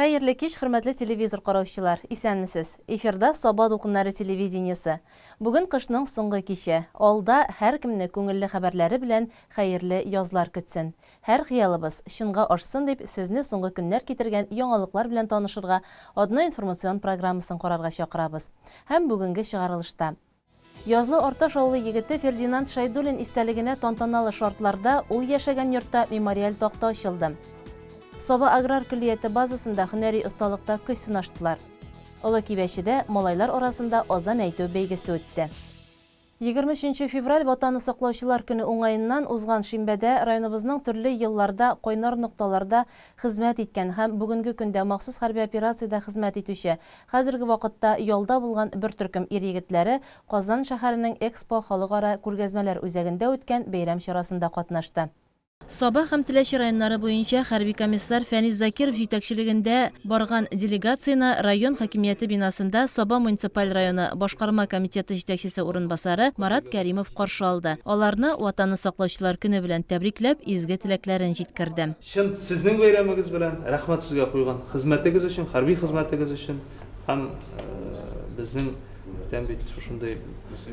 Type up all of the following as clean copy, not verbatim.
Хәерле кич, хөрмәтле телевизор караучылар! Исәнмесез! Эфирда Саба дулкыннары телевидениесе. Бүген кышның соңгы киче. Алда һәркемне күңелле хәбәрләре белән хәерле язлар көтсен. Һәр хыялыбыз чынга ашсын дип, сезне соңгы көннәр китергән яңалыклар белән танышырга Одно информацион программасын карарга чакырабыз. Һәм бүгенге чыгарылышта. Язлы Арташ авылы егете Фердинанд Шәйдуллин истәлегенә тантаналы шартларда ул яшәгән йортта мемориаль такта ачылды. Саба аграр көллияте базасында һөнәри осталыкта көч сынаштылар. Олы Кибәчедә малайлар арасында азан әйтү бәйгесе үтте. 23 нче февраль Ватанны саклаучылар көне уңаеннан узган шимбәдә районыбызның төрле елларда кайнар нокталарда хезмәт иткән һәм бүгенге көндә махсус хәрби операциядә хезмәт итүче, хәзерге вакытта ялда булган бер төркем ир-егетләре Казан шәһәренең Экспо халыкара күргәзмәләр үзәгендә үткән бәйрәм чарасында катнашты. Саба һәм Теләче районнары буенча хәрби комиссар Фәнис Закиров җитәкчелегендә барган делегацияне район хакимияте бинасында Саба муниципаль районы Башкарма комитеты җитәкчесе урынбасары Марат Кәримов каршы алды. Аларны Ватанны саклаучылар көне белән тәбрикләп, изге теләкләрен җиткерде. Чын сезнең бәйрәмегез белән, рәхмәт сезгә куйган хезмәтегез өчен, хәрби хезмәтегез өчен һәм безнең әйтәм бит, шушындый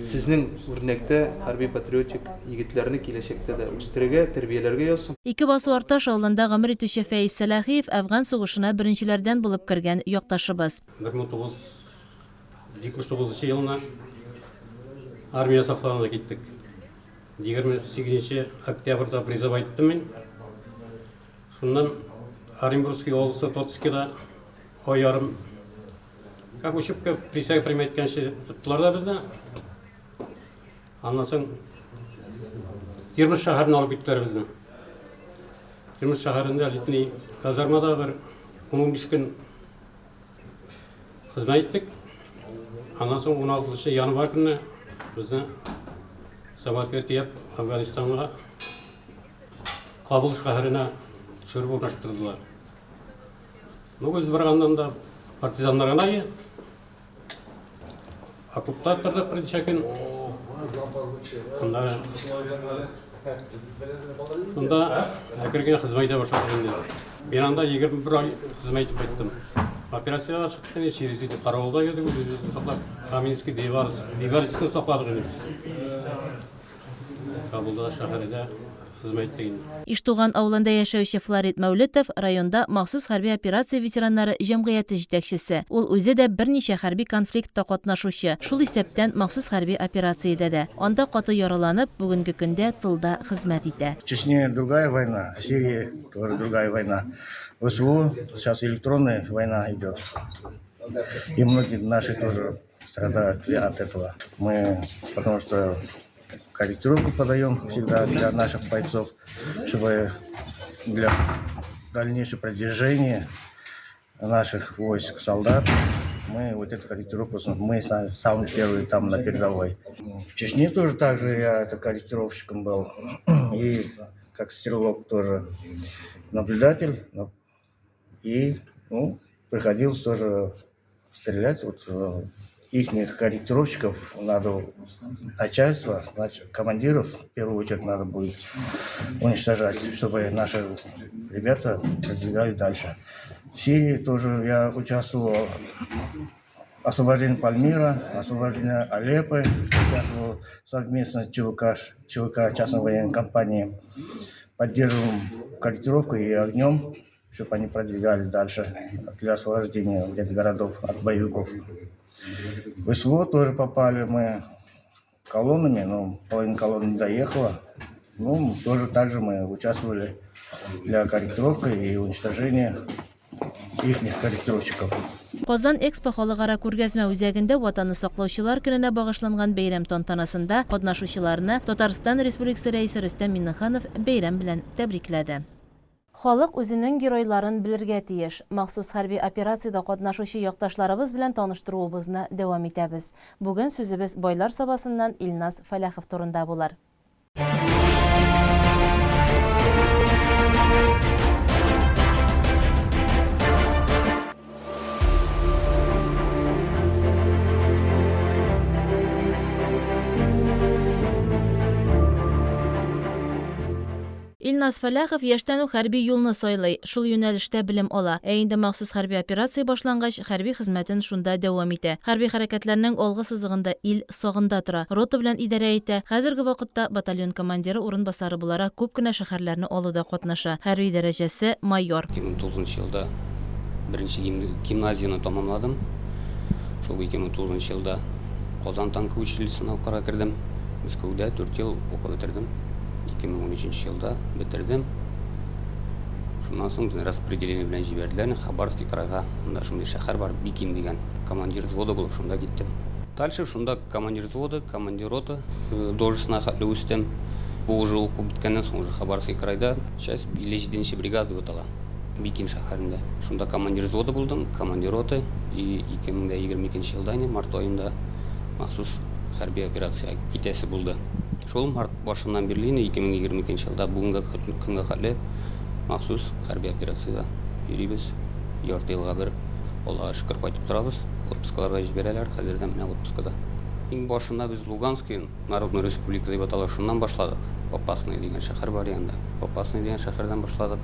сезнең үрнәктә хәрби-патриотик егетләрне киләчәктә дә үстерергә, тәрбияләргә язсын. Ике Басу Арташ авылында гомер итүче Фәиз Сәлахиев Әфган сугышына беренчеләрдән булып кергән якташыбыз. 1979 елны армия сафларына киттек. 28 октябрьдә призыв айттым мин. Шуннан Оренбургский областы Тоцкида ай ярым как учебка присяга примет иткәнче тоттылар да безне. Аннан соң Тирмеш шәһәренә алып киттеләр безне. Тирмеш шәһәрендә летний казармада бер 10-15 көн хезмәт иттек. Аннан соң 16 январь көнне безне самолетка төяп Афганистанга Кабул шәһәренә төшереп урнаштырдылар. Ну, без барганнан да партизаннар гына ие. Окопта тордык берничә көн. Аннары Шунда әкрен генә хезмәт итә башладык инде. Мин анда 21 ай хезмәт итеп кайттым. Операциягә чыктык инде, через өйдә каравылда йөрдек, үзебезне саклап, Каменский дивар, диварисны сакладык инде без. Кабулда шәһәрендә хезмәт иттек инде. Иштуган авылында яшәүче Флорид Мәүлетов, районда махсус хәрби операция ветераннары җәмгыяте җитәкчесе. Ул үзе дә берничә хәрби конфликтта катнашучы, шул исәптән махсус хәрби операциядә дә. Анда каты яраланып, бүгенге көндә тылда хезмәт итә. В Чечне другая война, в Сирии тоже другая война. В СВО сейчас электронная война идет. И многие наши тоже страдают от этого. Мы, потому что корректировку подаем всегда для наших бойцов, чтобы для дальнейшего продвижения наших войск, солдат, мы вот эту корректировку, мы самые первые там на передовой. В Чечне тоже так же я это корректировщиком был, и как стрелок тоже наблюдатель, и, ну, приходилось тоже стрелять. Вот их корректировщиков надо, начальство, командиров в первую очередь надо будет уничтожать, чтобы наши ребята продвигались дальше. В Сирии тоже я участвовал в освобождении Пальмира, освобождении Алеппо, участвовал совместно с ЧВК, ЧВК частной военной компании. Поддерживаем корректировку и огнем, чтобы они продвигались дальше для освобождения где-то городов от боевиков. В СВО тоже попали мы колоннами, но половина колонны не доехала. Ну, тоже так же мы участвовали для корректировки и уничтожения их корректировщиков. Казан Экспо халыкара күргәзмә үзәгендә Ватанны саклаучылар көненә багышланган бәйрәм тантанасында катнашучыларны Татарстан Республикасы Рәисе Рөстәм Миңнеханов бәйрәм белән тәбрикләде. Халык үзенең геройларын белергә тиеш. Махсус хәрби операциядә катнашучы якташларыбыз белән таныштыруыбызны дәвам итәбез. Бүген сүзебез Байлар Сабасыннан Илназ Фәләхов турында булыр. Илназ Фәләхов яшьтән үк хәрби юлны сайлый, шул юнәлештә белем ала. Ә инде махсус хәрби операция башлангач, хәрби хезмәтен шунда дәвам итә. Хәрби хәрәкәтләрнең алгы сызыгында ил сагында тора, рота белән идарә итә, хәзерге вакытта батальон командиры урынбасары буларак күп кенә шәһәрләрне алуда катнаша. Хәрби дәрәҗәсе, майор. 2009 елда беренче гимназияне тамамладым. Шул 2009 елда Казан танк училищесына укырга кердем. Мәскәүдә дүрт ел укып бетердем. 2013 елда бетердем. Шуннан соң безне распределение белән җибәрделәр Хабаровский крайга. Анда шундый шәһәр бар, Бикин дигән. Командир взвода булып шунда киттем. Дальше шунда командир взвода, командир роты должностена хәтле үстем. Бу уже уку беткәннән соң уже Хабаровский крайда часть 57 нче бригада дип атала. Бикин шәһәрендә. Шунда командир взвода булдым, командир роты. И 2022 елда инде март аенда махсус хәрби операциягә китәсе булды. Шул март башыннан бирле инде 2022 елда бүгенге көнгә хәтле махсус хәрби операциядә йөрибез. Ярты елга бер, Аллага шөкер, кайтып торабыз. Отпускаларга җибәрәләр, хәзер дә менә отпускада. Иң башында без Луганский Народный Республика дип атала, шуннан башладык. Попасная дигән шәһәр бар янда. Попасная дигән шәһәрдән башладык.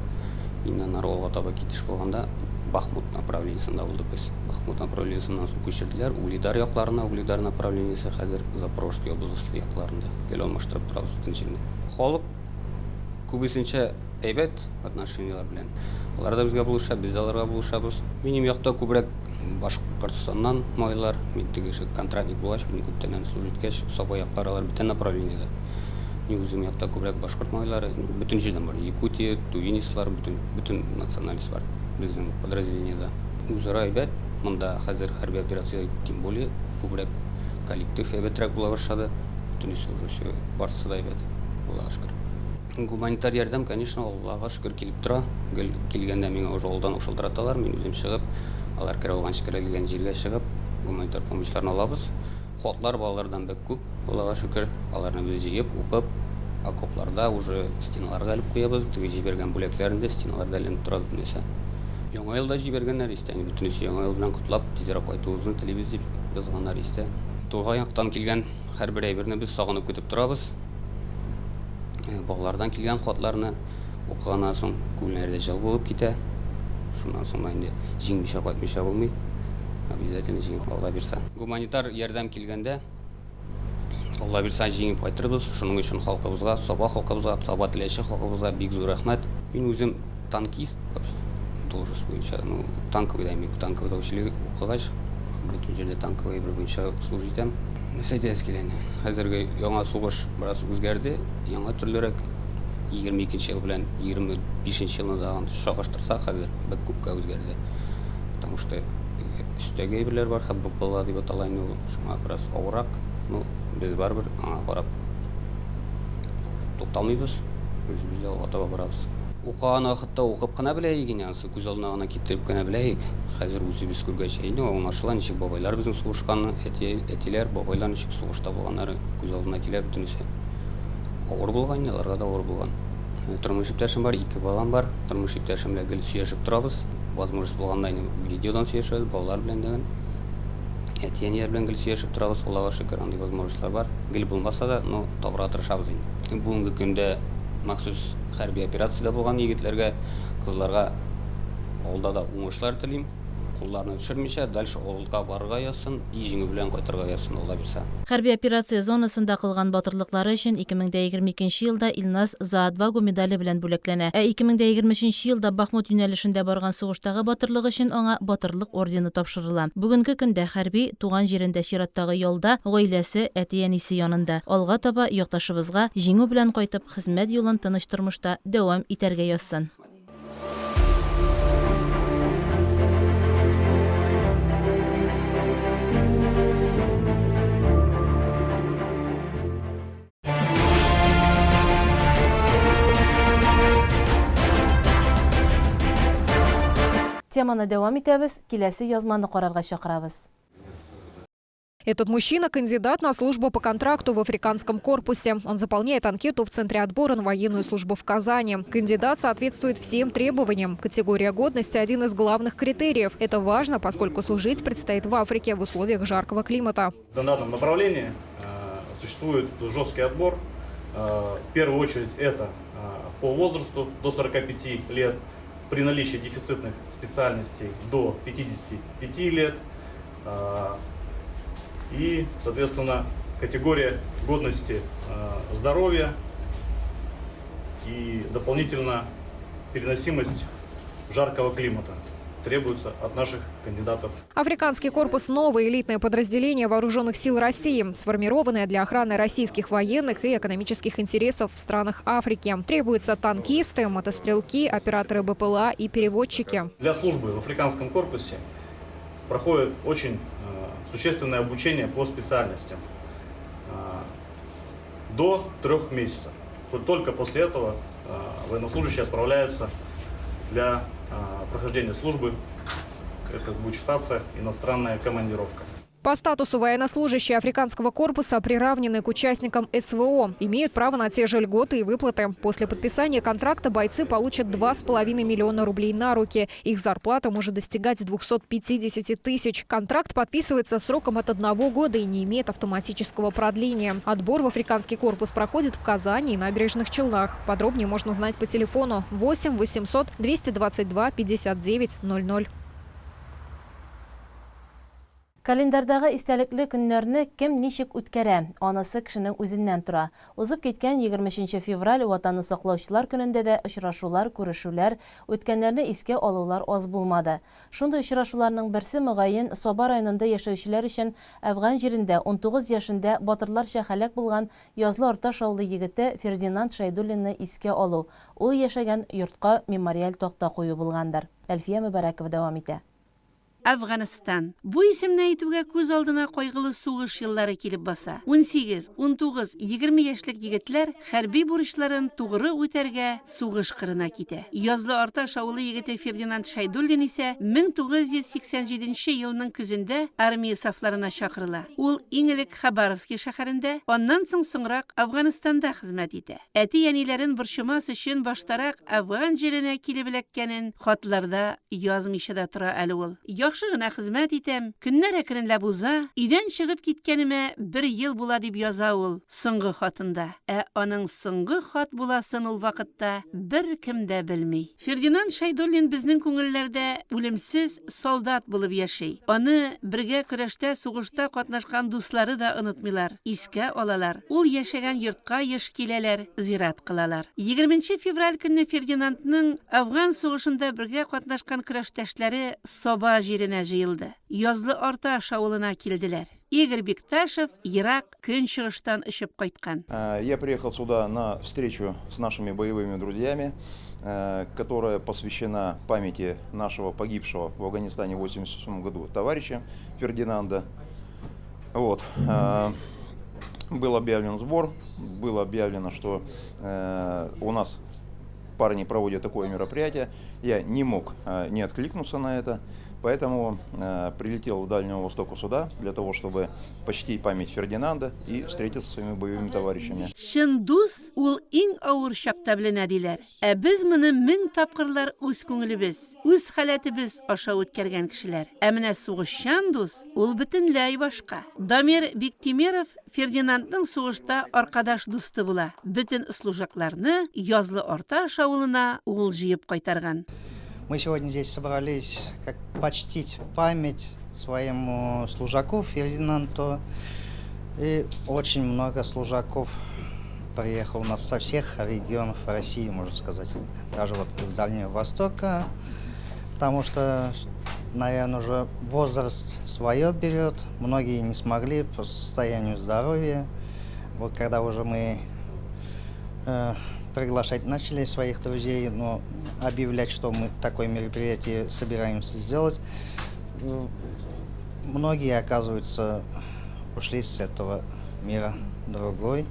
Инде аннары алга таба китеш булганда Бахмут направлениесендә булдык без. Бахмут направлениесеннән соң күчерделәр Угледар якларына, Угледар направлениесе хәзер Запорожский областе якларында. Гел алмаштырып торабыз бөтен җирне. Халык күбесенчә әйбәт отношениеләр белән. Алар да безгә булыша, без дә аларга булышабыз. Минем якта күбрәк Башкортстаннан малайлар. Мин теге контрактник булгач, мин күптәннән служить иткәч, Саба яклары алар бүтән направлениедә. Мин үзем якта күбрәк башкорт малайлары, бөтен җирдән бар. Якутия, тувинецлар, бөтен, бөтен национальность бар безнең подразделениедә. Үзара әйбәт. Монда хәзер хәрби операция тем более күбрәк коллектив әйбәтрәк була башлады. Бөтенесе уже все, барысы да әйбәт, Аллага шөкер. Гуманитар ярдәм, конечно, Аллага шөкер, килеп тора. Гел килгәндә миңа уже алдан ук шылтыраталар, мин үзем чыгып, алар керә алганчы керелгән җиргә чыгып, гуманитар помощьларны алабыз. Хатлар балалардан бик күп, Аллага шөкер. Аларны без җыеп, укып, окопларда уже стеналарга элеп куябыз. Теге җибәргән бүләкләрен дә стеналарда эленеп тора бөтенесе. Яңа елда җибәргәннәр истә, бөтенесе Яңа ел белән котлап, тизрәк кайтуыбызны телибез дип язганнар истә. Туган яктан килгән һәрбер әйберне без сагынып көтеп торабыз. Балалардан килгән хатларны укыганнан соң күңелләр дә җылы булып китә. Шуннан соң да инде җиңмичә кайтмыйча булмый. Обязательно җиңеп, Алла бирса. Гуманитар ярдәм килгәндә, Алла бирса, җиңеп кайтырбыз. Шуның өчен халкыбызга, Саба халкыбызга, Саба Теләче халкыбызга бик зур рәхмәт. Мин үзем танкист должность буенча, ну, танковыйда мин танковыйда учили укыгач, бөтен җирдә танковый әйбер буенча служить итәм. Нәрсә әйтәсе килә инде? Хәзерге яңа сугыш бераз үзгәрде, яңа төрлерәк. 22 ел белән 25 елны да чагыштырсак, хәзер бик күпкә үзгәрде. Потому что өстәге әйберләр бар, ХБПЛА дип атала инде ул, шуңа бераз авыррак. Ну, без барыбер аңа карап тукталмыйбыз, үзебез дә алга таба барабыз. Укыган вакытта укып кына белә идек инде анысы, күз алдына гына китереп кенә белә идек. Хәзер үзебез күргәч, инде аңлашыла, ничек бабайлар безнең сугышканны, әти, әтиләр, бабайлар ничек сугышта булганнары күз алдына килә бөтенесе. Авыр булган инде, аларга да авыр булган. Тормыш иптәшем бар, ике балам бар. Тормыш иптәшем белән гел сөйләшеп торабыз. Возможность булганда инде видеодан сөйләшәбез, балалар белән дә. Әти-әниләр белән гел сөйләшеп торабыз, Аллага шөкер, андый возможностьлар бар. Гел булмаса да, но табырга тырышабыз инде. Бүгенге көндә махсус хәрби операциядә булган егетләргә, кызларга алда да уңышлар телим. Кулларны төшермичә, дальше алга барырга язсын и җиңү белән кайтырга язсын, Алла бирса. Хәрби операция зонасында кылган батырлыклары өчен 2022 елда Илназ За отвагу медале белән бүләкләнә. Ә 2023 елда Бахмут юнәлешендә барган сугыштагы батырлыгы өчен аңа Батырлык ордены тапшырыла. Бүгенге көндә хәрби, туган җирендә чираттагы ялда, гаиләсе, әти-әнисе янында. Алга таба якташыбызга, җиңү белән кайтып, хезмәт юлын тыныч тормышта дәвам итәргә язсын. Теманы дәвам итәбез, киләсе язманы карарга чакырабыз. Этот мужчина – кандидат на службу по контракту в Африканском корпусе. Он заполняет анкету в Центре отбора на военную службу в Казани. Кандидат соответствует всем требованиям. Категория годности – один из главных критериев. Это важно, поскольку служить предстоит в Африке в условиях жаркого климата. На данном направлении существует жесткий отбор. В первую очередь это по возрасту до 45 лет, при наличии дефицитных специальностей до 55 лет и, соответственно, категория годности здоровья и дополнительно переносимость жаркого климата требуется от наших кандидатов. Африканский корпус – новое элитное подразделение вооруженных сил России, сформированное для охраны российских военных и экономических интересов в странах Африки. Требуются танкисты, мотострелки, операторы БПЛА и переводчики. Для службы в Африканском корпусе проходит очень существенное обучение по специальностям до 3 месяцев. Только после этого военнослужащие отправляются для прохождения службы. Это будет считаться иностранная командировка. По статусу военнослужащие Африканского корпуса приравнены к участникам СВО. Имеют право на те же льготы и выплаты. После подписания контракта бойцы получат 2,5 миллиона рублей на руки. Их зарплата может достигать 250 тысяч. Контракт подписывается сроком от одного года и не имеет автоматического продления. Отбор в Африканский корпус проходит в Казани и Набережных Челнах. Подробнее можно узнать по телефону 8 800 222 59 00. Календарьдагы истәлекле көннәрне кем ничек үткәрә, анысы кешенең үзеннән тора. Узып киткән 23 февраль Ватанны саклаучылар көнендә дә очрашулар, күрешүләр, үткәннәрне искә алулар аз булмады. Шундый очрашуларның берсе, мөгаен, Саба районында яшәүчеләр өчен Әфган җирендә 19 яшендә батырларча һәлак булган Язлы Арташ авылы егете Фердинанд Шәйдуллинны искә алу, ул яшәгән йортка мемориаль такта кую булгандыр. Әлфия Мөбарәкова дәвам итә. Әфганстан. Бу исемне әйтүгә күз алдына кайгылы сугыш еллары килеп баса. 18, 19, 20 яшьлек егетләр хәрби бурычларын тугры үтәргә сугыш кырына китә. Язлы Арташ авылы егете Фердинанд Шәйдуллин исә 1987 елның көзендә армия сафларына чакырыла. Ул иң элек Хабаровский шәһәрендә, аннан соң соңрак Әфганстанда хезмәт итә. Әти-әниләрен борчымас өчен баштарак Әфган җиренә килеп эләккәнен хатларда язмыйча да тора әле ул. Яхшы гына хезмәт итәм, көннәр әкренләп уза, өйдән чыгып киткәнемә бер ел була дип яза ул соңгы хатында. Ә аның соңгы хат буласын ул вакытта беркем дә белми. Фердинанд Шәйдуллин безнең күңелләрдә үлемсез солдат булып яши. Аны бергә көрәштә, сугышта катнашкан дуслары да онытмыйлар, искә алалар. Ул яшәгән йортка еш киләләр, зират кылалар. 20 февраль көнне Фердинандның Әфган сугышында бергә катнашкан көрәштәшләре Саба җиренә җыелды. Язлы Арташ авылына килделәр. Игорь Бикташев ерак көнчыгыштан очып кайткан. Я приехал сюда на встречу с нашими боевыми друзьями, которая посвящена памяти нашего погибшего в Афганистане в 1988 году товарища Фердинанда. Вот. Был объявлен сбор, было объявлено, что у нас парни проводят такое мероприятие. Я не мог не откликнуться на это, поэтому прилетел в Дальнего Востока сюда для того, чтобы почтить память Фердинанда и встретиться со своими боевыми товарищами. Чын дус ул иң авыр чакта беленә диләр. Ә без моны мең тапкырлар үз күңелебез, үз халәтебез аша үткәргән кешеләр. Ә менә сугышчан дус ул бөтенләй башка. Дамир Биктимеров Фердинандның сугышта аркадаш дусты була. Бөтен служакларны Язлы Арташ авылына ул җыеп кайтарган. Мы сегодня здесь собрались, как почтить память своему служаку Фердинанду. И очень много служаков приехало у нас со всех регионов России, можно сказать, даже вот с Дальнего Востока, потому что, наверное, уже возраст свое берет, многие не смогли по состоянию здоровья. Вот когда уже мы приглашать начали своих друзей, но объявлять, что мы такое мероприятие собираемся сделать, многие, оказывается, ушли с этого мира другой.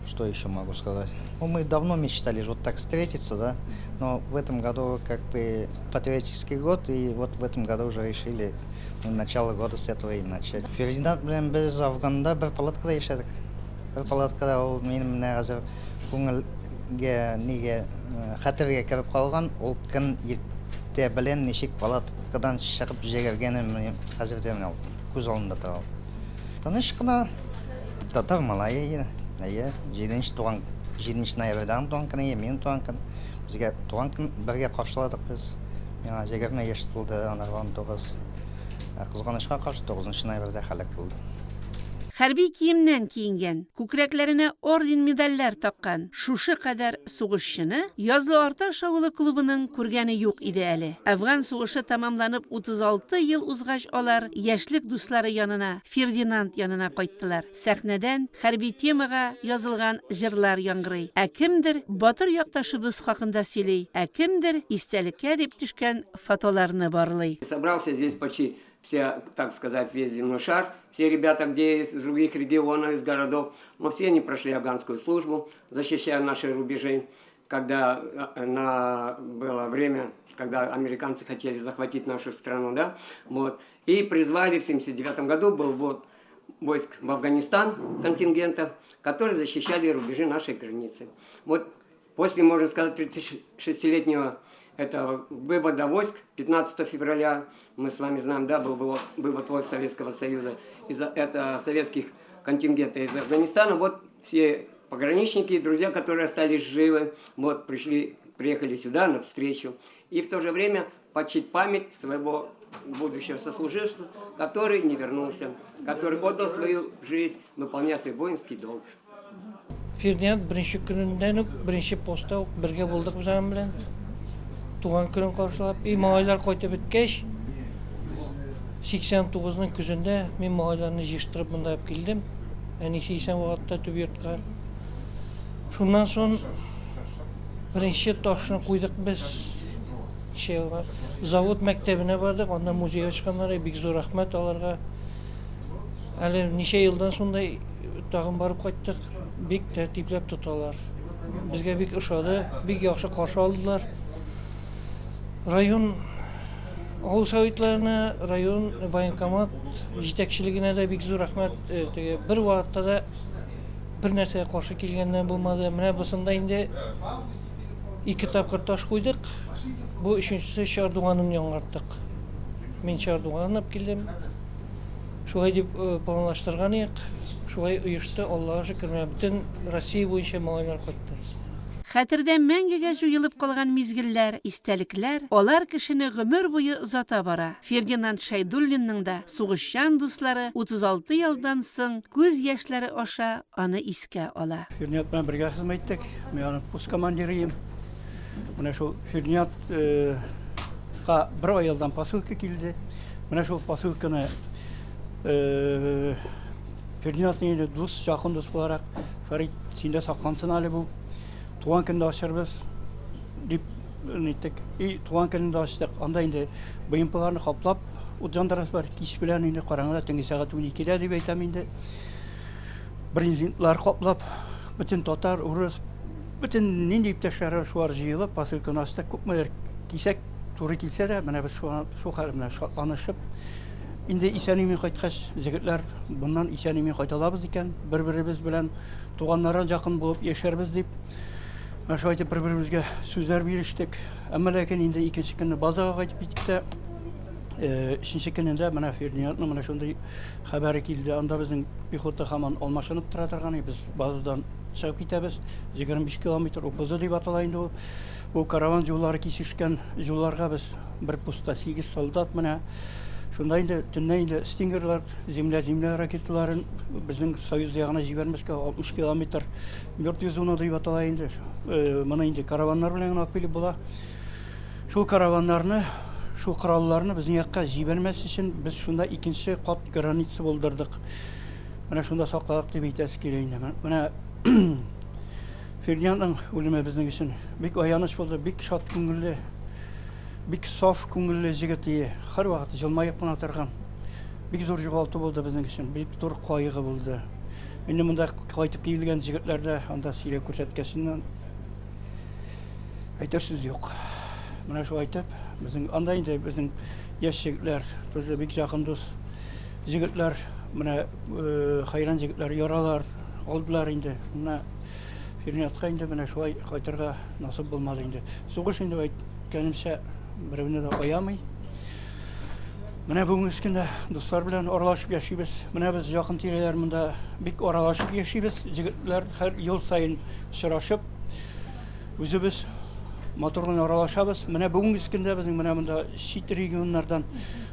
Что еще могу сказать? Ну, мы давно мечтали вот так встретиться, да, но в этом году как бы патриотический год, и вот в этом году уже решили мы начало года с этого и начать. Фердинанд белән без Афганда бер палаткада яшәдек. Бер палаткада ул минем менә хәзер күңелгә нигә хәтергә кереп калган, ул көн иртә белән ничек палаткадан чыгып җигергәнен минем хәзер дә менә күз алдында тора. Тыныч кына татар малае, әйе, җиденче туган. 7 ноябрьдә аның туган көне, минем туган көн. Безгә туган көн бергә каршыладык без. Миңа 20 яшь тулды, анарга 19. Кызганычка каршы, 9 ноябрьдә һәлак булды. Хәрби киемнән киенгән, күкрәкләренә орден-медальләр таккан шушы кадәр сугышчыны Язлы Арташ авылы клубының күргәне юк иде әле. Әфган сугышы тәмамланып 36 ел узгач алар яшьлек дуслары янына, Фердинанд янына кайттылар. Сәхнәдән хәрби темага язылган җырлар яңгырый. Ә кемдер батыр якташыбыз хакында сөйли, ә кемдер истәлеккә дип төшкән фотоларны барлый. Собрался здесь почти все, так сказать, весь земной шар, все ребята, где из других регионов, из городов, но все они прошли афганскую службу, защищая наши рубежи. Когда э, на, было время, когда американцы хотели захватить нашу страну, да, вот, и призвали в 79 году, был вот войск в Афганистан контингента, которые защищали рубежи нашей границы. Вот после, можно сказать, 36-летнего этого вывода войск 15 февраля, мы с вами знаем, да, был вывод войск Советского Союза, из, это советских контингента из Афганистана, вот все пограничники и друзья, которые остались живы, вот пришли, приехали сюда на встречу. И в то же время почтить память своего будущего сослуживца, который не вернулся, который отдал свою жизнь, выполняя свой воинский долг. Фердинанд беренче көненнән үк, беренче постта ук бергә булдык без аның белән. Туган көнен каршылап, и малайлар кайтып беткәч, 89-ның көзендә мин малайларны җыештырып монда алып килдем. Әнисе исән вакытта төп йортка. Шуннан соң беренче ташны куйдык без. Ничә елга. Завод мәктәбенә бардык, анда музей ачканнар, бик зур рәхмәт аларга. Әле ничә елдан соң да тагын барып кайттык. Бик тәртипләп тоталар. Безгә бик ошады, бик яхшы каршы алдылар. Район авыл советларына, район военкомат җитәкчелегенә дә бик зур рәхмәт. Э, теге бер вакытта да бер нәрсәгә каршы килгәннән булмады. Менә бусында инде ике тапкыр таш куйдык. Бу өченчесе чардуганын яңарттык. Мин чардуган алып килдем. Шулай дип э, планлаштырган идек. Шулай оешты, Аллага шөкер, менә бөтен Россия буенча малайлар кайтты. Хәтердә мәңгегә җуелып калган мизгелләр, истәлекләр, алар кешене гомер буе озата бара. Фердинанд Шәйдуллинның да сугышчан дуслары 36 елдан соң күз яшьләре аша аны искә ала. Фердинанд белән бергә хезмәт иттек. Мин аның пост командиры идем. Менә шул Фердинанд ка бер ай алдан посылка килде. Менә шул посылканы Фердинандның инде дус, якын дус буларак, Фәрит, син дә саклансын әле бу. Туган көндә ачарбыз дип ниттек. И туган көнендә ачтык. Анда инде БМПларны каплап ут яндырасы бар. Кич белән инде караңгыда төнге сәгать 12-дә дип әйтәм инде. Брезентлар каплап, бөтен татар, урыс, бөтен нинди иптәшләре шулар җыелып, посылканы ачтык. Күпмедер кисәк туры килсә дә, менә без шул хәл белән шатланышып, инде исән-имин кайткач, җегетләр, моннан исән-имин кайта алабыз икән, бер-беребез белән туганнардан якын булып яшәрбез дип, менә шулай итеп бер-беребезгә сүзләр бирештек. Әмма ләкин инде икенче көнне базага кайтып киттек тә, өченче көнендә менә Фердинандның менә шундый хәбәре килде. Анда безнең пехота һаман алмашынып тора торган, без базадан чыгып китәбез. 25 километр УПЗ дип атала инде ул. Бу караван юллары кисешкән юлларга без бер постта 8 солдат менә. Шунда инде төнлә инде стингерлар, земля-земля ракеталарын безнең Союз ягына җибәрмәскә 60 километр мертвый зона дип атала инде. Э, моны инде караваннар белән генә алып килеп була. Шул караваннарны, шул коралларны безнең якка җибәрмәс өчен без шунда икенче кат граница булдырдык. Менә шунда сакладык дип әйтәсе килә инде. Менә Фердинандның үлеме безнең өчен бик аяныч булды, бик шат күңелле, бик саф күңелле җегет ие. Һәрвакыт җылмаеп кына торган. Бик зур югалту булды безнең өчен, бик зур кайгы булды. Инде монда кайтып килгән җегетләр дә анда сөйләп күрсәткәченнән әйтер сүз юк. Менә шулай итеп, безнең анда инде безнең яшь җегетләр, тоже бик якын дус җегетләр, менә э, хәйран җегетләр яралар алдылар инде. Менә Фердинандка инде менә шулай кайтырга насыйп булмады инде. Сугыш инде әйткәнемчә берәүне дә аямый. Менә бүгенге көндә дуслар белән аралашып яшибез. Менә без якын тирәләр монда бик аралашып яшибез. Җегетләр һәр ел саен очрашып, үзебез матур гына аралашабыз. Менә бүгенге көндә безнең менә монда чит регионнардан,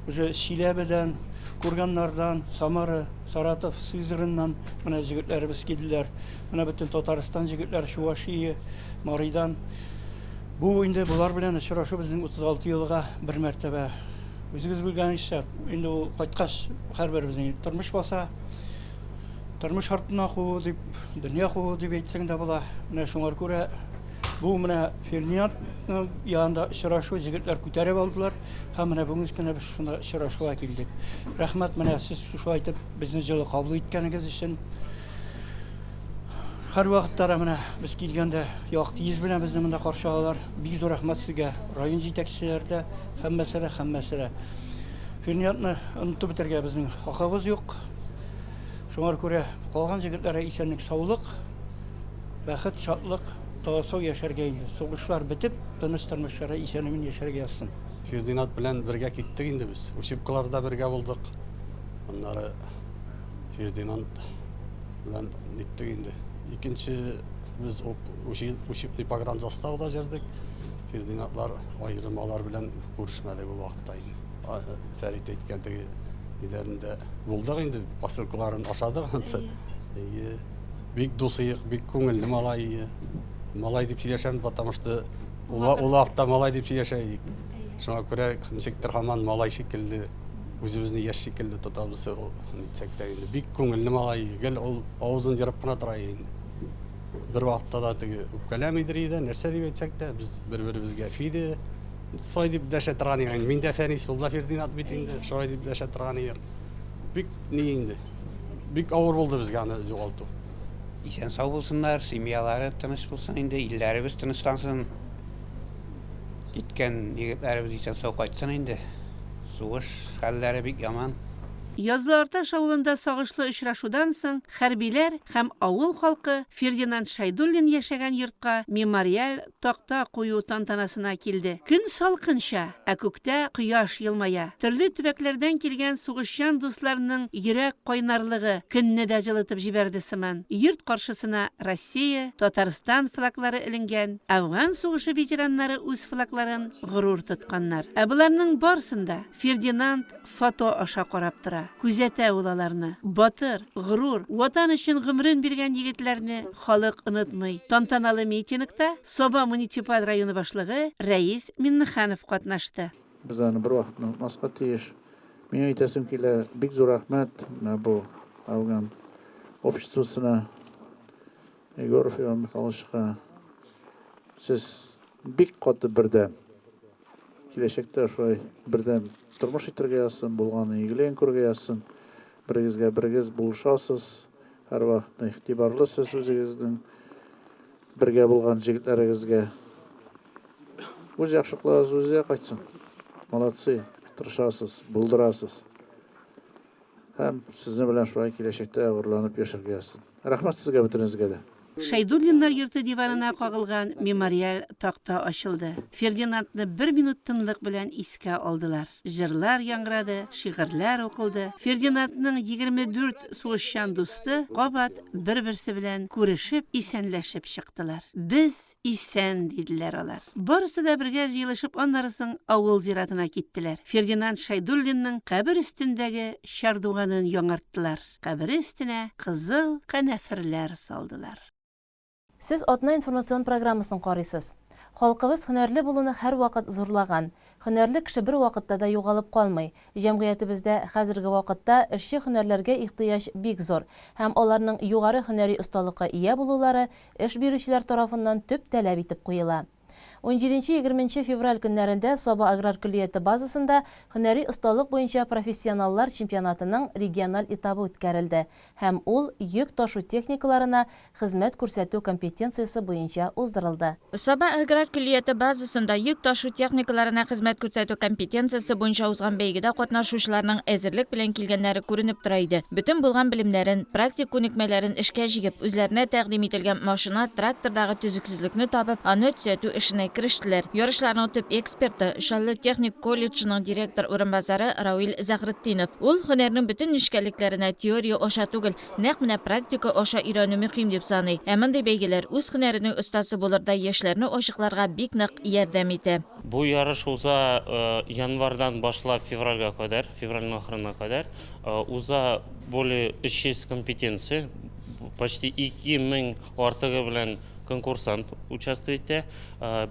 уже Чиләбедән, Курганнардан, Самара, Саратов, Сызраннан менә җегетләребез килделәр. Менә бөтен Татарстан җегетләре, Чувашия, Маридан. Бу инде болар белән очрашу безнең 36 елга бер мәртәбә. Үзегез белгәнчә, инде ул кайткач һәрберебезнең тормыш баса. Тормыш артына куу дип, дөнья куу дип әйтсәң дә була. Менә шуңар күрә бу менә Фердинанд янында очрашу җегетләр күтәреп алдылар һәм менә бүгенге көндә без шунда очрашуга килдек. Рәхмәт менә сез шулай итеп безне җылы кабул иткәнегез өчен. Һәрвакытта да менә без килгәндә якты йөз белән безне монда каршы алалар. Бик зур рәхмәт сезгә, район җитәкчеләре дә, һәммәсе дә, һәммәсе дә. Фирниятны онытып бетергә безнең хакыбыз юк. Шуңар күрә калган җегетләргә исәнлек, саулык, бәхет, шатлык, тагы сау яшәргә инде. Сугышлар бетеп, тыныч тормышларда исән-имин яшәргә язсын. Фирдинат белән бергә киттек инде без. Учебкаларда бергә булдык. Аннары Фердинанд белән ниттек инде. Икенче без учебный погранзаставда җырдык. Фердинандлар аерым алар белән күрешмәдек ул вакытта инде. Фәрит әйткән теге ниләрендә булдык инде, посылкаларын ашадык ансы. Әйе. Бик дус иек, бик күңелле малай ие. Малай дип сөйләшәм, потому что ул вакытта малай дип сөйләшә идек. Шуңа күрә ничектер һаман малай шикелле үзебезне яшь шикелле тотабыз, ул нитсәк тә инде. Бик күңелле малай, гел ул авызын ерып кына тора инде. Бер вакытта да теге үпкәләмидер иде, нәрсә дип әйтсәк тә, без бер-беребезгә Фиде, шулай дип дәшә торган идек. Мин дә Фәнис, ул да Фердинанд бит инде, шулай дип дәшә торган идек. Бик ни инде, бик авыр булды безгә аны югалту. Исән-сау булсыннар, семьялары тыныч булсын инде, илләребез тынычлансын. Киткән егетләребез исән-сау кайтсын инде. Сугыш хәлләре бик яман. Язлы Арташ авылында сагышлы очрашудан соң хәрбиләр һәм авыл халкы Фердинанд Шәйдуллин яшәгән йортка мемориаль такта кую тантанасына килде. Көн салкынча, ә күктә кояш елмая. Төрле төбәкләрдән килгән сугышчан дусларның йөрәк кайнарлыгы көнне дә җылытып җибәрде сыман. Йорт каршысына Россия, Татарстан флаглары эленгән, Әфган сугышы ветераннары үз флагларын горур тотканнар. Ә боларның барысын да Фердинанд фото аша карап тора, күзәтә ул аларны. Батыр, горур, Ватан өчен гомерен биргән егетләрне халык онытмый. Тантаналы митингта Саба муниципаль районы башлыгы Рәис Миннеханов катнашты. Без аны бервакытта онытмаска тиеш. Мин әйтәсем килә, бик зур рәхмәт менә бу Афган обществосына, Егоров Иван Михайловичка. Сез бик каты бердәм. Киләчәктә шулай бердәм тормыш итәргә язсын, булган игелеген күрергә язсын. Берегезгә берегез булышасыз, һәрвакытны игътибарлы сез үзегезнең бергә булган җегетләрегезгә. Үз яхшылыкларыгыз үзегезгә кайтсын. Молодцы, тырышасыз, булдырасыз. Һәм сезнең белән шулай киләчәктә горурланып яшәргә язсын. Рәхмәт сезгә бөтенегезгә дә. Шәйдуллиннар йорты диварына кагылган мемориаль такта ачылды. Фердинандны бер минут тынлык белән искә алдылар. Җырлар яңгырады, шигырьләр укылды. Фердинандның 24 сугышчан дусты кабат бер-берсе белән күрешеп, исәнләшеп чыктылар. Без исән, диделәр алар. Барысы да бергә җыелышып аннары соң авыл зиратына киттеләр. Фердинанд Шәйдуллинның кабер өстендәге чардуганын яңарттылар. Кабере өстенә кызыл канәферләр салдылар. Сез Атна информацион программасын карыйсыз. Халкыбыз һөнәрле булуны һәрвакыт зурлаган. Һөнәрле кеше бервакытта да югалып калмый. Җәмгыятебездә хәзерге вакытта эшче һөнәрләргә ихтыяҗ бик зур һәм аларның югары һөнәри осталыкка ия булулары эш бирүчеләр тарафыннан төп таләп итеп куела. Унҗиденче-егерменче февраль көннәрендә Саба аграр көллияте базасында һөнәри осталык буенча профессионаллар чемпионатының региональ этабы үткәрелде һәм ул йөк ташу техникаларына хезмәт күрсәтү компетенциясе буенча уздырылды. Саба аграр көллияте базасында йөк ташу техникаларына хезмәт күрсәтү компетенциясе буенча узган бәйгедә катнашучыларның әзерлек белән килгәннәре күренеп тора иде. Бөтен булган белемнәрен, практик күнекмәләрен эшкә җигеп, үзләренә тәкъдим ителгән машина, трактордагы төзексезлекне табып, аны төзәтү эшенә. керештеләр. Ярышларның төп эксперты, Чаллы техник колледжының директор урынбасары Рауил Заһретдинов. Ул һөнәрнең бөтен нечкәлекләренә теория аша түгел, нәкъ менә практика аша өйрәнү мөһим дип саный. Ә мондый бәйгеләр үз һөнәренең остасы булырдай яшьләрне ачыкларга бик нык ярдәм итә. Бу ярыш уза январьдан башлап февральгә кадәр, февральнең ахырына кадәр. Уза более 300 компетенция, почти 2000 артыгы белән конкурсант участвовать итә.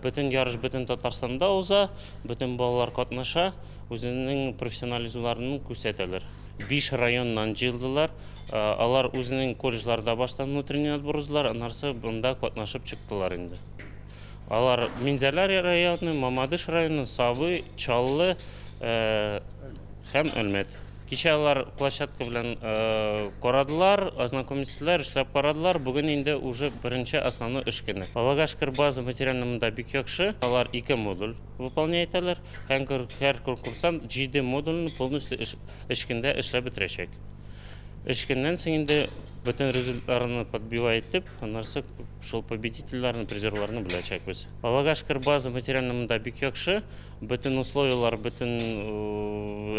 Бөтен ярыш бөтен Татарстанда уза, бөтен балалар катнаша, үзенең профессионализмларын күрсәтәләр. Биш районнан җыелдылар. Алар үзенең колледжларда башта внутренний отбор уздылар, аннарсы монда катнашып чыктылар инде. Алар Минзәлә районы, Мамадыш районы, Сабый, Чаллы һәм Әлмәт. Кичә алар площадка белән карадылар, ознакомить иттеләр, эшләп карадылар. Бүген инде уже беренче основной эш көне. Аллага шөкер, база материально монда бик яхшы. Алар ике модуль выполнять итәләр. Һәм һәр конкурсант җиде модульне полностью өч көндә эшләп бетерәчәк. Өч көннән соң инде бөтен результатларны подбивать итеп, аннары шул победительләрне, призерларны беләчәкбез. Аллага шөкер, база материально монда бик яхшы. Бөтен условияләр, бөтен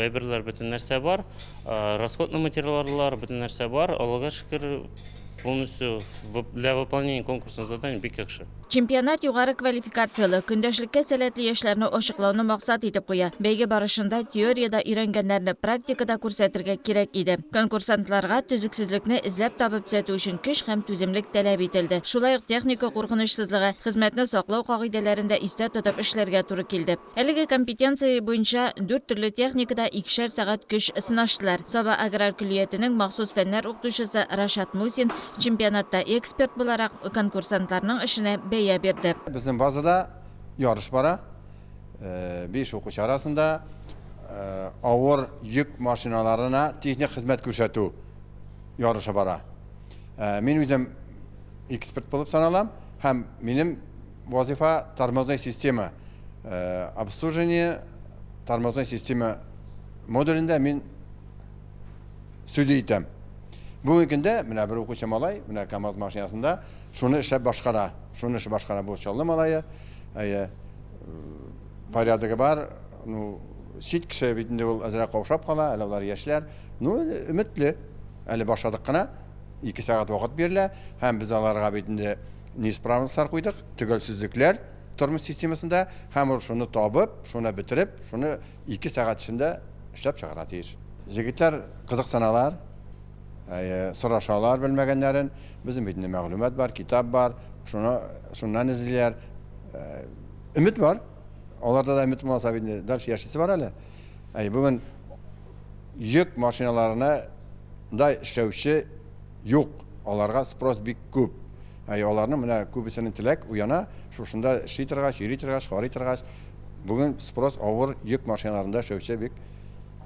әйберләр, бөтен нәрсә бар. Расходный материаллар, бөтен нәрсә бар. Аллага шөкер, полностью для выполнения конкурсных заданий бик яхшы. Чемпионат югары квалификацияле, көндәшлеккә сәләтле яшьләрне ачыклауны максат итеп куя. Бәйге барышында теориядә өйрәнгәннәрне практикада күрсәтергә кирәк иде. Конкурсантларга төзексезлекне эзләп табып төзәтү өчен көч һәм түземлек таләп ителде. Шулай ук техника куркынычсызлыгы, хезмәтне саклау кагыйдәләрен дә истә тотып эшләргә туры килде. Әлеге компетенция буенча дүрт төрле техникада икешәр сәгать көч сынаштылар. Саба аграр көллиятенең махсус фәннәр укытучысы Рашат Мусин чемпионатта эксперт буларак конкурсантларның эшенә бәя бирде. Безнең базада ярыш бара. Биш укучы арасында авыр йөк машиналарына техник хезмәт күрсәтү ярышы бара. Мин үзем эксперт булып саналам һәм минем вазифа тормозной система обслуживание тормозной система модулендә мин сүзе итәм. Бүгенге көндә менә бер укучы малай, менә КАМАЗ машинасында шуны эшләп башкара. Шуны эшләп башкара бу Чаллы малае. Әйе, порядогы бар. Ну, чит кеше бит инде ул әзрәк каушап кала, әле алар яшьләр. Ну, өметле. Әле башладык кына. 2 сәгать вакыт бирелә һәм без аларга бит инде неисправностьлар куйдык, төгәлсезлекләр тормоз системасында һәм ул шуны табып, шуны бетереп, шуны 2 сәгать эчендә эшләп чыгарга тиеш. Җегетләр кызыксыналар, сорашалар белмәгәннәрен. Безнең бит инде мәгълүмат бар, китап бар, шуны шуннан эзлиләр. Өмет бар. Аларда да өмет булмаса бит инде дальше яшисе бар әле. Әй, бүген йөк машиналарына да эшләүче юк. Аларга спрос бик күп. Әй, аларның менә күбесенең теләк уяна, шушында эшли торгач, йөри торгач, карый торгач, бүген спрос авыр йөк машиналарында эшләүче бик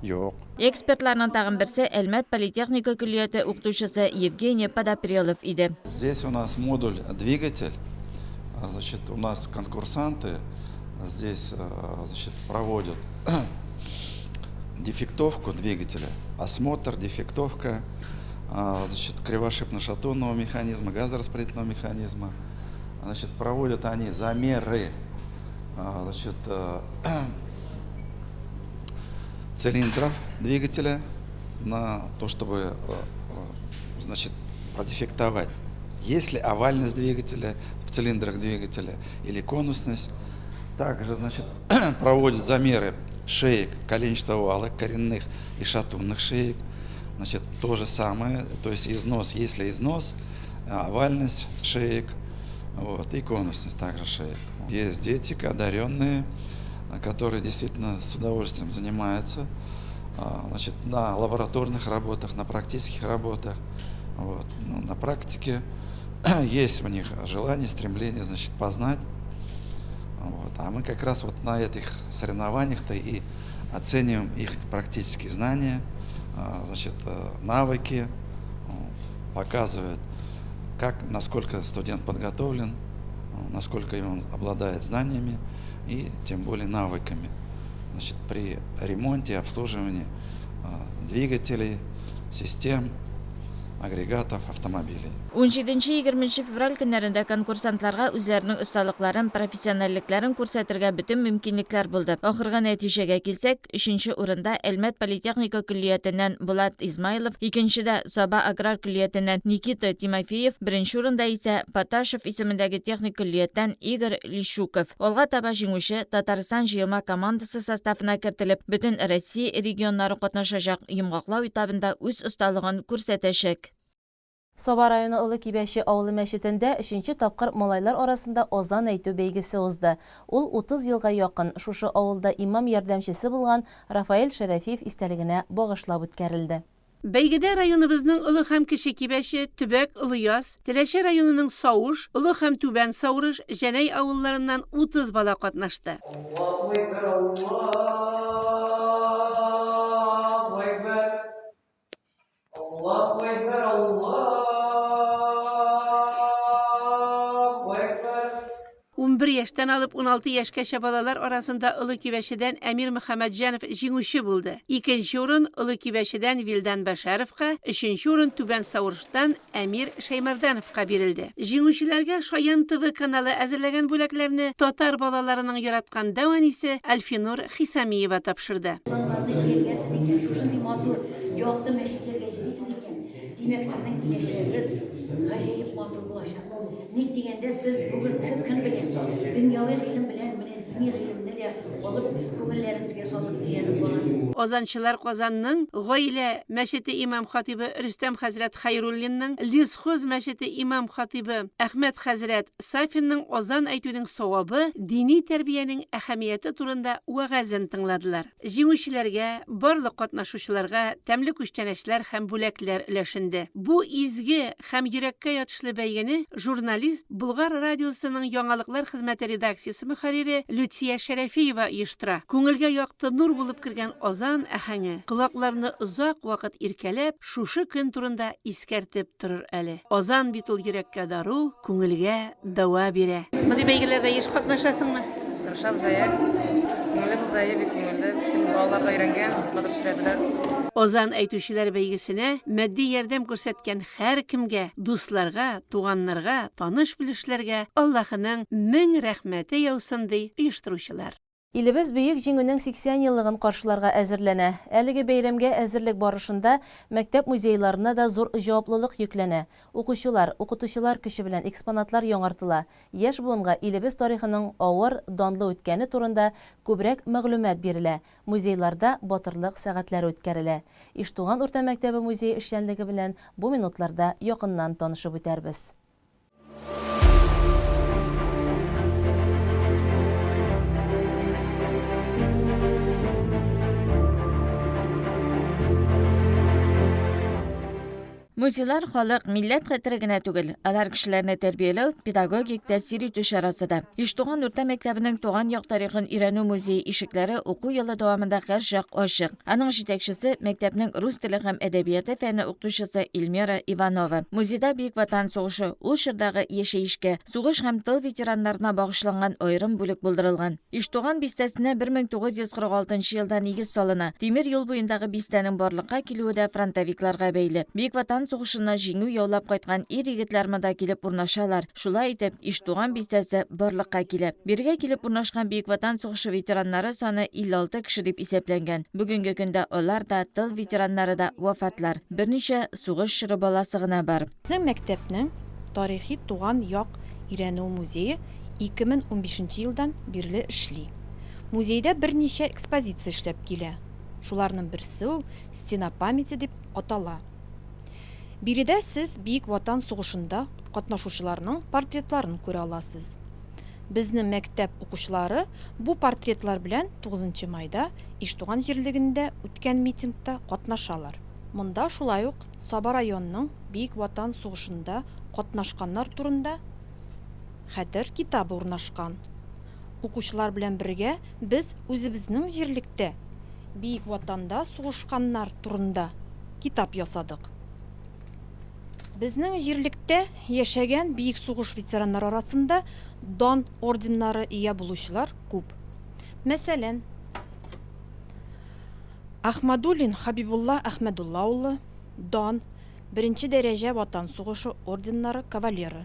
юк. Экспертларның тагын берсе Әлмәт политехника көллияте укытучысы Евгений Подопрелов иде. Здесь у нас модуль двигатель, значит, у нас конкурсанты здесь, значит, проводят дефектовку двигателя, осмотр, дефектовка, значит, кривошипно-шатунного механизма, газораспределительного механизма. Значит, проводят они замеры, значит, цилиндров двигателя на то, чтобы, значит, продефектовать. Есть ли овальность двигателя в цилиндрах двигателя или конусность. Также, значит, проводят замеры шеек коленчатого вала, коренных и шатунных шеек. Значит, то же самое, то есть износ, есть ли износ, овальность шеек, вот, и конусность также шеек. Есть дети, одаренные, которые действительно с удовольствием занимаются, значит, на лабораторных работах, на практических работах, вот, ну, на практике есть у них желание, стремление, значит, познать. Вот. А мы как раз вот на этих соревнованиях-то и оцениваем их практические знания, значит, навыки, показывают, как, насколько студент подготовлен, насколько он обладает знаниями и тем более навыками. Значит, при ремонте, обслуживании двигателей, систем. агрегатов, автомобилей. Унҗиденче-егерменче февраль көннәрендә конкурсантларга үзләренең осталыкларын, профессиональлекләрен күрсәтергә бөтен мөмкинлекләр булды. Ахыргы нәтиҗәгә килсәк, өченче урында Әлмәт политехника көллиятеннән Булат Измайлов, икенчедә Саба аграр көллиятеннән Никита Тимофеев, беренче урында исә Поташев исемендәге техник көллияттән Игорь Лещуков. Алга таба җиңүче Татарстан җыелма командасы составына кертелеп, бөтен Россия регионнары катнашачак йомгаклау этабында үз осталыгын күрсәтәчәк. Саба районы Олы Кибәче авылы мәчетендә өченче тапкыр малайлар арасында азан әйтү бәйгесе узды. Ул 30 елга якын шушы авылда имам ярдәмчесе булган Рафаэль Шәрәфиев истәлегенә багышлап үткәрелде. Бәйгедә районыбызның Олы һәм Кече Кибәче, Төбәк, Олыяз, Теләче районының Сауш, Олы һәм Түбән Саурыш, Җәнәй авылларыннан 30 бала катнашты. Аллаһу әкбәр, Аллаһу әкбәр. Аллаһу әкбәр, Аллаһу әкбәр. 11 яшьтән алып 16 яшькәчә балалар арасында Олы Кибәчедән Әмир Мөхәммәтҗанов җиңүче булды. Икенче урын Олы Кибәчедән Вилдан Бәшәровка, өченче урын Түбән Саурыштан Әмир Шәймәрдәновка бирелде. Җиңүчеләргә Шаян ТВ каналы әзерләгән бүләкләрне татар балаларының яраткан дәү әнисе Әлфинур Хисамиева тапшырды. Казаннарны киергәсез икән, шушындый матур, якты мәчетләргә җөрисез икән, димәк, сезнең киләчәгегез гаҗәеп матур булачак. Ник дигәндә, сез бүгенге көн белән, дөньяви гыйлем белән менә дини гыйлемне дә алып, күңелләрегезгә салып өйрәнеп аласыз. Азанчылар Казанның Гаилә мәчете имам-хатыйбы Рөстәм хәзрәт Хәйруллинның, Лесхоз мәчете имам-хатыйбы Әхмәт хәзрәт Сафинның азан әйтүнең савабы, дини тәрбиянең әһәмияте турында вәгазен тыңладылар. Җиңүчеләргә, барлык катнашучыларга тәмле күчтәнәчләр һәм бүләкләр өләшенде. Бу изге һәм йөрәккә ятышлы бәйгене журналист, Болгар радиосының яңалыклар хезмәте редакциясе мөхәррире Люция Шәрәфиева оештыра. Күңелгә якты нур булып кергән азан аһәңе, колакларны озак вакыт иркәләп, шушы көн турында искәртеп торыр әле. Азан бит ул йөрәккә дару, күңелгә дәва бирә. Мондый бәйгеләрдә еш катнашасыңмы? Тырышабыз, әйе. Күңелле булды, әйе, бик күңелле. Бөтен балалар да өйрәнгән, матур сөйләделәр. Азан әйтүчеләр бәйгесенә матди ярдәм күрсәткән һәркемгә, дусларга, туганнарга, таныш-белешләргә Аллаһының мең рәхмәте яусын, ди оештыручылар. Илебез Бөек Җиңүнең 80 еллыгын каршыларга әзерләнә. Әлеге бәйрәмгә әзерлек барышында мәктәп музейларына да зур җаваплылык йөкләнә. Укучылар, укытучылар көче белән экспонатлар яңартыла, яшь буынга илебез тарихының авыр, данлы үткәне турында күбрәк мәгълүмат бирелә, музейларда батырлык сәгатьләре үткәрелә. Иштуган урта мәктәбе музее эшчәнлеге белән бу минутларда якыннан танышып үтәрбез. Музейлар халык, милләт хәтере генә түгел, алар кешеләрне тәрбияләү, педагогик тәэсир итү чарасы да. Иштуган урта мәктәбенең туган як тарихын өйрәнү музее ишекләре уку елы дәвамында һәрчак ачык. Аның җитәкчесе, мәктәпнең рус теле һәм әдәбияты фәне укытучысы Эльмира Иванова. Музейда Бөек Ватан сугышы, ул чордагы яшәешкә, сугыш һәм тыл ветераннарына багышланган аерым бүлек булдырылган. Иштуган бистәсенә 1946 елда нигез салына. Тимер юл буендагы бистәнең барлыкка килүе дә фронтовикларга бәйле. Бөек Ватан сугышыннан җиңү яулап кайткан ир-егетләр монда килеп урнашалар. Шулай итеп, Иштуган бистәсе барлыкка килә. Бирегә килеп урнашкан Бөек Ватан сугышы ветераннары саны 56 кеше дип исәпләнгән. Бүгенге көндә алар да, тыл ветераннары да вафатлар. Берничә сугыш чоры баласы гына бар. Безнең мәктәпнең тарихи туган як өйрәнү музее 2015 нче елдан бирле эшли. Музейда берничә экспозиция эшләп килә. Шуларның берсе ул Стена памяти дип атала. Биредә сез Бөек Ватан сугышында катнашучыларның портретларын күрә аласыз. Безнең мәктәп укучылары бу портретлар белән тугызынчы майда Иштуган җирлегендә үткән митингта катнашалар. Монда шулай ук Саба районының Бөек Ватан сугышында катнашканнар турында Хәтер китабы урнашкан. Укучылар белән бергә без үзебезнең җирлектә Бөек Ватанда сугышканнар турында китап ясадык. Безнең җирлектә яшәгән бөек сугыш ветераннары арасында Дан орденнары ия булучылар күп. Мәсәлән, Ахмадуллин Хабибулла Әхмәдулла улы, Дан, Беренче дәрәҗә Ватан сугышы орденнары кавалеры.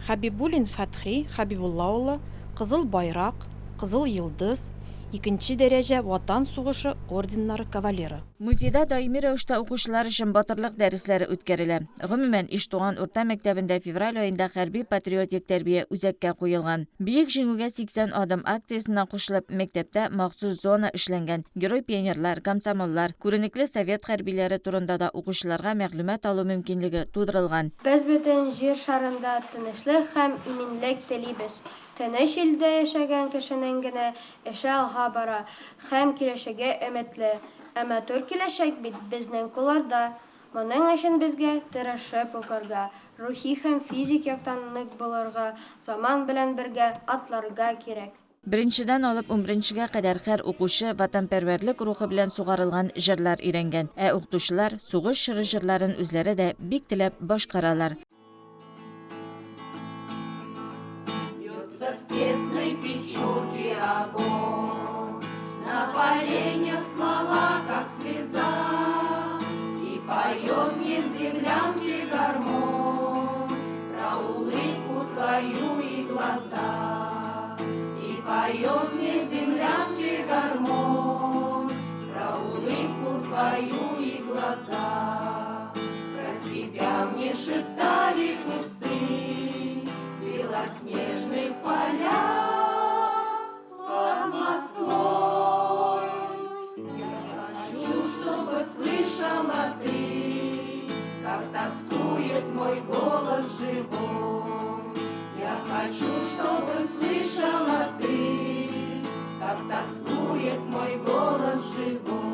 Хәбибуллин Фәтхи Хәбибулла улы, Кызыл Байрак, Кызыл Йолдыз, Икенче дәрәҗә Ватан сугышы орденнары кавалеры. Музейда даими рәвештә укучылар өчен батырлык дәресләре үткәрелә. Гомумән, Иштуган урта мәктәбендә февраль аенда хәрби-патриотик тәрбия үзәккә куелган. Бөек Җиңүгә 80 адым акциясенә кушылып, мәктәптә махсус зона эшләнгән, герой-пионерлар, комсомоллар, күренекле совет хәрбиләре турында да укучыларга мәгълүмат алу мөмкинлеге тудырылган. Без бөтен Җир шарында тынычлык һәм иминлек телибез. Тыныч илдә яшәгән кешенең генә эше алга бара һәм киләчәге өметле. Ә матур киләчәк бит безнең кулларда. Моның өчен безгә тырышып укырга, рухи һәм физик яктан нык булырга, заман белән бергә атларга кирәк. Беренчедән алып унберенчегә кадәр һәр укучы ватанпәрвәрлек рухы белән сугарылган җырлар өйрәнгән. Ә укытучылар сугыш чоры җырларын үзләре дә бик теләп башкаралар. Бьется в тесной печурке огонь, На поленьях смола, как слеза, И поет мне в землянке гармонь Про улыбку твою и глаза. И поет мне в землянке гармонь Про улыбку твою и глаза. Про тебя мне шептали кусты В белоснежных полях под Москвой. Я хочу, чтобы слышала ты, Как тоскует мой голос живой. Я хочу, чтобы слышала ты, Как тоскует мой голос живой.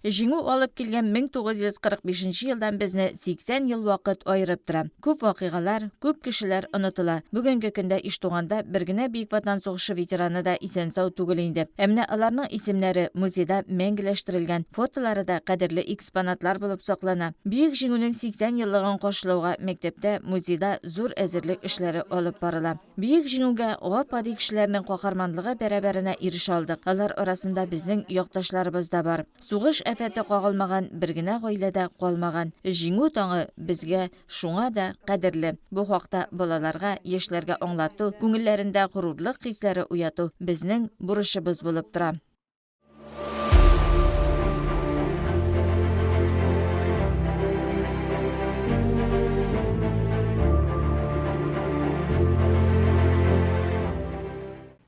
Җиңү алып килгән 1945 нче елдан безне 80 ел вакыт аерып тора. Күп вакыйгалар, күп кешеләр онытыла. Бүгенге көндә Иштуганда бер генә Бөек Ватан сугышы ветераны да исән-сау түгел инде. Ә менә аларның исемнәре музейда мәңгеләштерелгән, фотолары да кадерле экспонатлар булып саклана. Бөек Җиңүнең 80 еллыгын каршылауга мәктәптә, музейда зур әзерлек эшләре алып барыла. Бөек Җиңүгә гап-гади кешеләрнең каһарманлыгы бәрабәренә ирешә алдык. Алар арасында безнең якташларыбыз да бар. Сугыш афәте кагылмаган бер генә гаилә дә калмаган. Җиңү таңы безгә шуңа да кадерле. Бу хакта балаларга, яшьләргә аңлату, күңелләрендә горурлык хисләре уяту безнең бурычыбыз булып тора.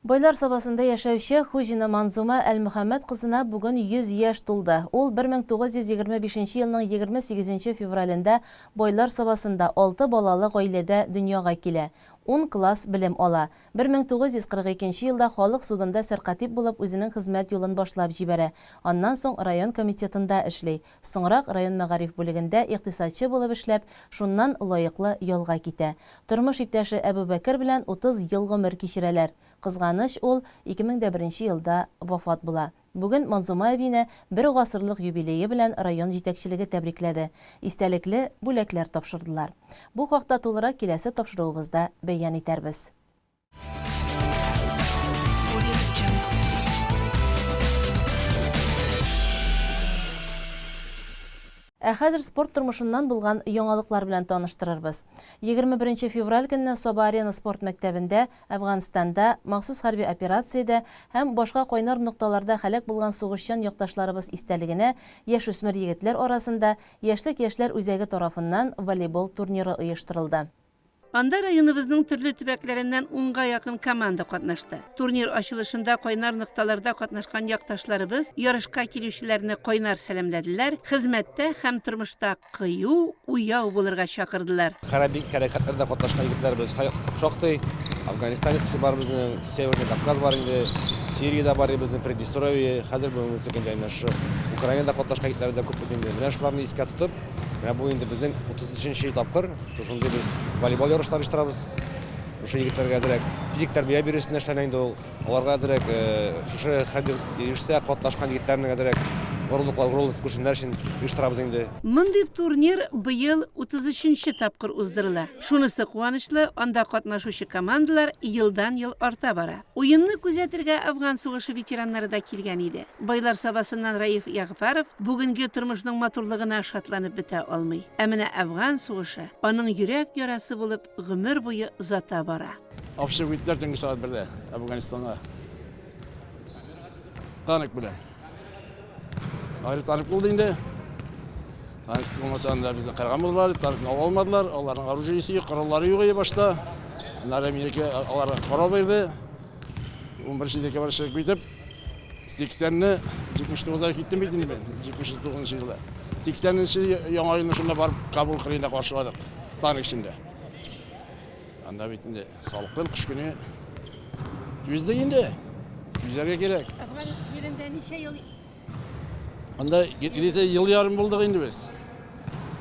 Байлар Сабасында яшәүче Хуҗина Манзума Әлмөхәммәт кызына бүген 100 яшь тулды. Ул 1925 елның 28 февралендә Байлар Сабасында алты балалы гаиләдә дөньяга килә. Ун класс белем ала. 1942 елда халык судында сәркатип булып үзенең хезмәт юлын башлап җибәрә, аннан соң район комитетында эшли, соңрак район мәгариф бүлегендә икътисадчы булып эшләп, шуннан лаеклы ялга китә. Тормыш иптәше Әбүбәкер белән 30 ел гомер кичерәләр. Кызганыч, ул 2001 елда вафат була. Бүген Манзума әбине бер гасырлык юбилее белән район җитәкчелеге тәбрикләде, истәлекле бүләкләр тапшырдылар. Бу хакта тулырак киләсе тапшыруыбызда бәян итәрбез. Ә хәзер спорт тормышыннан булган яңалыклар белән таныштырырбыз. 21 нче февраль көнне Саба-Арена спорт мәктәбендә Әфганстанда, махсус хәрби операциядә һәм башка кайнар нокталарда һәлак булган сугышчан якташларыбыз истәлегенә яшүсмер егетләр арасында Яшьлек яшьләр үзәге тарафыннан волейбол турниры оештырылды. Анда районыбызның төрле төбәкләреннән унга якын команда катнашты. Турнир ачылышында кайнар нокталарда катнашкан якташларыбыз ярышка килүчеләрне кайнар сәламләделәр, хезмәттә һәм тормышта кыю, уяу булырга чакырдылар. Хәрби хәрәкәтләрдә катнашкан егетләребез шактый. Афганистан бар безнең, Северный Кавказ бар инде, Сириядә бар безнең, Приднестровье, хәзер бүгенге көндә менә шушы Украинада катнашкан егетләребез дә күп бит инде. Менә шуларны искә тотып, менә бу инде безнең 33 нче тапкыр шушындый без волейбол ярышлары оештырабыз. Шушы егетләргә әзрәк физик тәрбия бирү өстендә эшләнә инде ул. Аларга әзрәк шушы хәрби йөрештә катнашкан егетләрнең әзрәк Горурлыклар, горурлык күрсеннәр өчен оештырабыз инде. Мондый турнир быел 33 нче тапкыр уздырыла. Шунысы куанычлы, анда катнашучы командалар елдан-ел арта бара. Уенны күзәтергә Әфган сугышы ветераннары да килгән иде. Байлар Сабасыннан Раиф Ягъфәров бүгенге тормышның матурлыгына шатланып бетә алмый. Ә менә Әфган сугышы аның йөрәк ярасы булып гомер буе озата бара. Алып чыгып киттеләр төнге сәгать бердә Әфганстанга. Танк белән. Аеры танк булды инде. Танк булмаса анда безне кырган булдылар, танкны ала алмадылар. Аларның оружиесе юк, кораллары юк иде башта. Аннары Америка аларга корал бирде. 11 декабрь чыгып китеп, 80-не 79-да киттем бит инде мин, 79 елда. 80-нче яңа елны шунда барып Кабул кырыенда каршыладык, танк эчендә. Анда бит инде салкын кыш көне. Түздек инде. Түзәргә кирәк. Әфган җирендә ничә ел? Анда где-то ел ярым булдык инде без.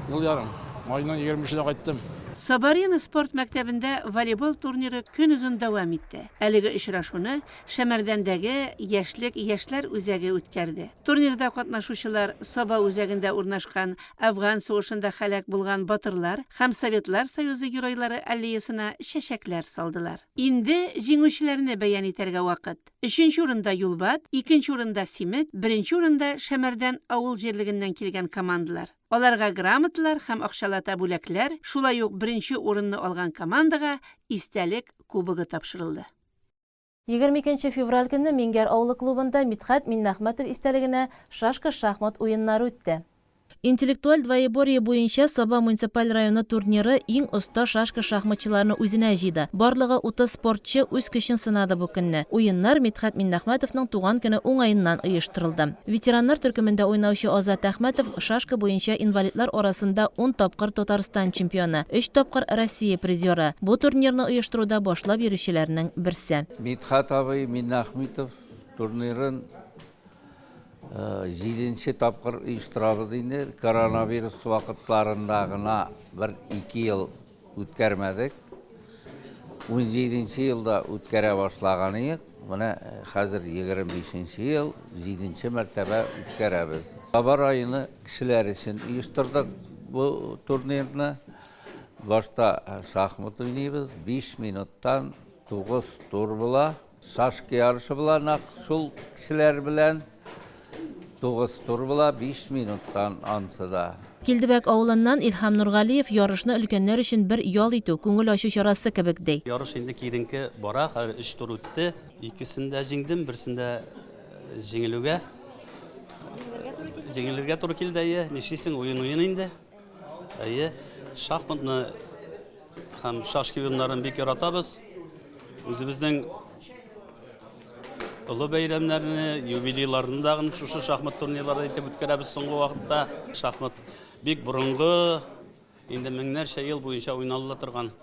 Ел ярым. Майның 23-нә кайттым. Сабарина спорт мәктәбендә волейбол турниры көнозын дәвам итте. Әлеге очрашуны Шәмәрдәндәге Яшьлек яшьләр үзәге үткәрде. Турнирда катнашучылар Саба үзәгендә урнашкан Әфган сугышында һәлак булган батырлар һәм Советлар Союзы Геройлары аллеясына чәчәкләр салдылар. Инде җиңүчеләрне бәян итәргә вакыт. Өченче урында Юлбат, икенче урында Симет, беренче урында Шәмәрдән авыл җирлегеннән килгән командалар. Аларга грамоталар һәм акчалата бүләкләр, шулай ук беренче урынны алган командага истәлек кубогы тапшырылды. 22 нче февраль көнне Миңгәр авылы клубында Мидхәт Миннәхмәтов истәлегенә шашка-шахмат уеннары үтте. Интеллектуаль двоеборье буенча Саба муниципаль районы турниры иң оста шашка-шахматчыларны үзенә җыйды. Барлыгы 30 спортчы үз көчен сынады бу көнне. Уеннар Мидхәт Миннәхмәтовның туган көне уңаеннан оештырылды. Ветераннар төркемендә уйнаучы Азат Әхмәтов шашка буенча инвалидлар арасында ун тапкыр Татарстан чемпионы, өч тапкыр Россия призеры, бу турнирны оештыруда башлап йөрүчеләрнең берсе. Мидхәт абый Миннәхмитов турнирын җиденче тапкыр оештырабыз инде. Коронавирус вакытларында гына бер-ике ел үткәрмәдек. Унҗиденче елда үткәрә башлаган идек. Менә хәзер 25 ел, җиденче мәртәбә үткәрәбез. Саба районы кешеләре өчен оештырдык бу турнирны. Башта шахмат уйныйбыз, 5 минуттан 9 тур була. Шашка ярышы була нәкъ шул кешеләр белән. 9 тур була, 5 минуттан ансы да. Килдебәк авылыннан Илһам Нургалиев ярышны өлкәннәр өчен бер ял итү, күңел ачу чарасы кебек, ди. Ярыш инде киеренке бара, хәзер өч тур үтте. Икесендә җиңдем, берсендә җиңелүгә. Җиңелергә туры килде, әйе. Нишлисең, уен уен инде. Әйе, шахматны һәм шашка уеннарын бик яратабыз. Үзебезнең олы бәйрәмнәрне, юбилейларны да шушы шахмат турнирлары итеп үткәрәбез соңгы вакытта. Шахмат бик борынгы, инде меңнәрчә ел буенча уйналыла торган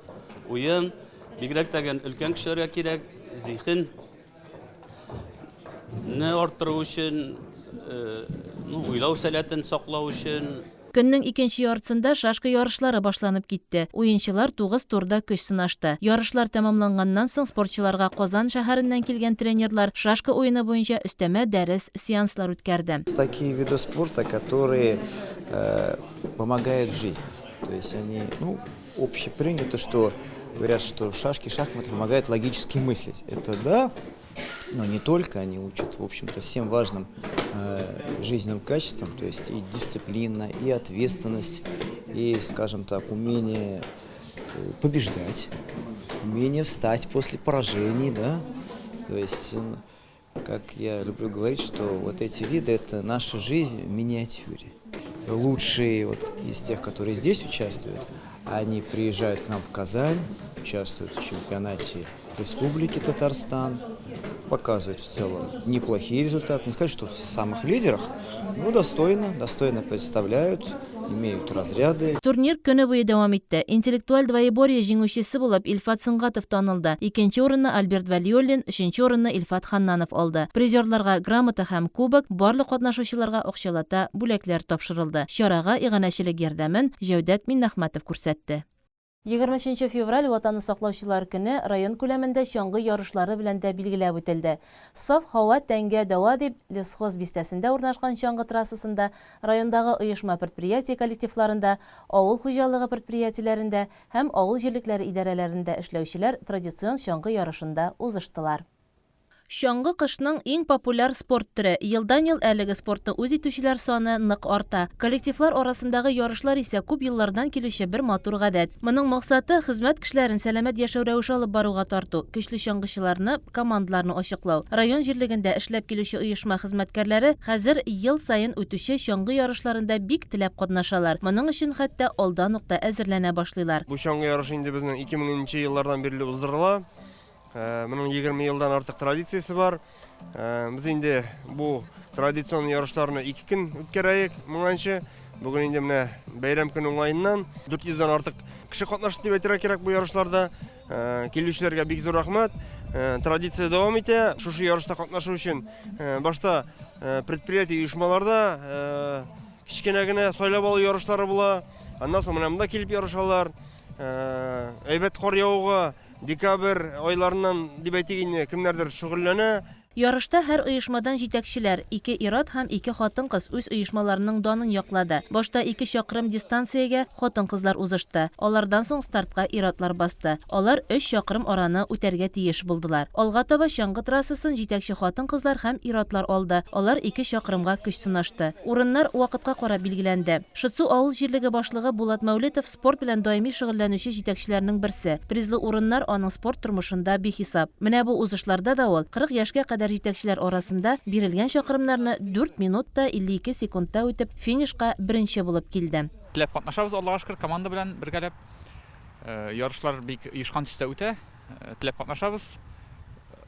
уен. Бигрәк тә өлкән кешеләргә кирәк, зиһен не арттыру өчен, ну, уйлау сәләтен саклау өчен. Көннең икенче яртысында шашка ярышлары башланып китте. Уенчылар тугыз турда көч сынашты. Ярышлар тәмамланганнан соң спортчыларга Казан шәһәреннән килгән тренерлар шашка уены буенча өстәмә дәрес, сеанслар үткәрде. Такие виды спорта, которые помогают в жизни. То есть они, ну, общепринято, что говорят, что шашки, шахматы помогают логически мыслить. Это да, но не только, они учат, в общем-то, всем важным э, жизненным качествам, то есть и дисциплина, и ответственность, и, скажем так, умение э, побеждать, умение встать после поражений, да, то есть, э, как я люблю говорить, что вот эти виды – это наша жизнь в миниатюре. Лучшие вот из тех, которые здесь участвуют, они приезжают к нам в Казань, участвуют в чемпионате Республики Татарстан, показывают в целом неплохие результаты. Не сказать, что в самых лидерах, но достойно, достойно представляют, имеют разряды. Турнир көне буе дәвам итте. Интеллектуаль двоеборье җиңүчесе булып Илфат Сөнгатов танылды. Икенче урынны Альберт Вәлиуллин, өченче урынны Илфат Ханнанов алды. Призерларга грамота һәм кубок, барлык катнашучыларга акчалата бүләкләр тапшырылды. Чарага иганәчелек ярдәмен Җәүдәт Миннәхмәтов күрсәтте. 23 нче февраль Ватанны саклаучылар көне район күләмендә чаңгы ярышлары белән дә билгеләп үтелде. Саф һава тәнгә дәва дип, Лесхоз бистәсендә урнашкан чаңгы трассасында райондагы оешма-предприятие коллективларында, авыл хуҗалыгы предприятиеләрендә һәм авыл җирлекләре идарәләрендә эшләүчеләр традицион чаңгы ярышында узыштылар. Чаңгы кышның иң популяр спорт төре. Елдан-ел әлеге спортны үз итүчеләр саны нык арта. Коллективлар арасындагы ярышлар исә күп еллардан килүче бер матур гадәт. Моның максаты, хезмәт кешеләрен сәламәт яшәү рәвеше алып баруга тарту, көчле чаңгычыларны, командаларны ачыклау. Район җирлегендә эшләп килүче оешма хезмәткәрләре хәзер ел саен үтүче чаңгы ярышларында бик теләп катнашалар, моның өчен хәтта алдан ук та әзерләнә башлыйлар. Бу чаңгы ярышы инде безнең 2000 нче еллардан бирле уздырыла. Моның 20 елдан артык традициясе бар. Без инде бу традицион ярышларны ике көн үткәрәек моңанчы. Бүген инде менә бәйрәм көне уңаеннан 400 дән артык кеше катнашты дип әйтергә кирәк бу ярышларда. Килүчеләргә бик зур рәхмәт. Традиция дәвам итә. Шушы ярышта катнашу өчен башта предприятие оешмаларда кечкенә генә сайлап алу ярышлары була. Аннан соң менә монда килеп ярышалар. Әйбәт кар явуга Декабрь айларыннан дип әйтик инде, кемнәрдер шөгыльләнә. Ярышта һәр оешмадан җитәкчеләр, ике ир-ат һәм ике хатын-кыз үз оешмаларының данын яклады. Башта ике чакрым дистанциягә хатын-кызлар узышты. Алардан соң стартка ир-атлар басты. Алар өч чакрым араны үтәргә тиеш булдылар. Алга таба чаңгы трассасын җитәкче хатын-кызлар һәм ир-атлар алды, алар ике чакрымга көч сынашты. Урыннар вакытка карап билгеләнде. Шытсу авыл җирлеге башлыгы Булат Мәүлетов спорт белән даими шөгыльләнүче җитәкчеләрнең берсе. Призлы урыннар аның спорт тормышында бихисап. Менә бу узышларда да ул, 40 яшькә кадәр җитәкчеләр арасында, бирелгән чакрымнарны 4 минут та 52 секундта үтеп, финишка беренче булып килде. Теләп катнашабыз, Аллага шөкер, команда белән бергәләп. Ярышлар бик оешкан төстә үтә. Теләп катнашабыз.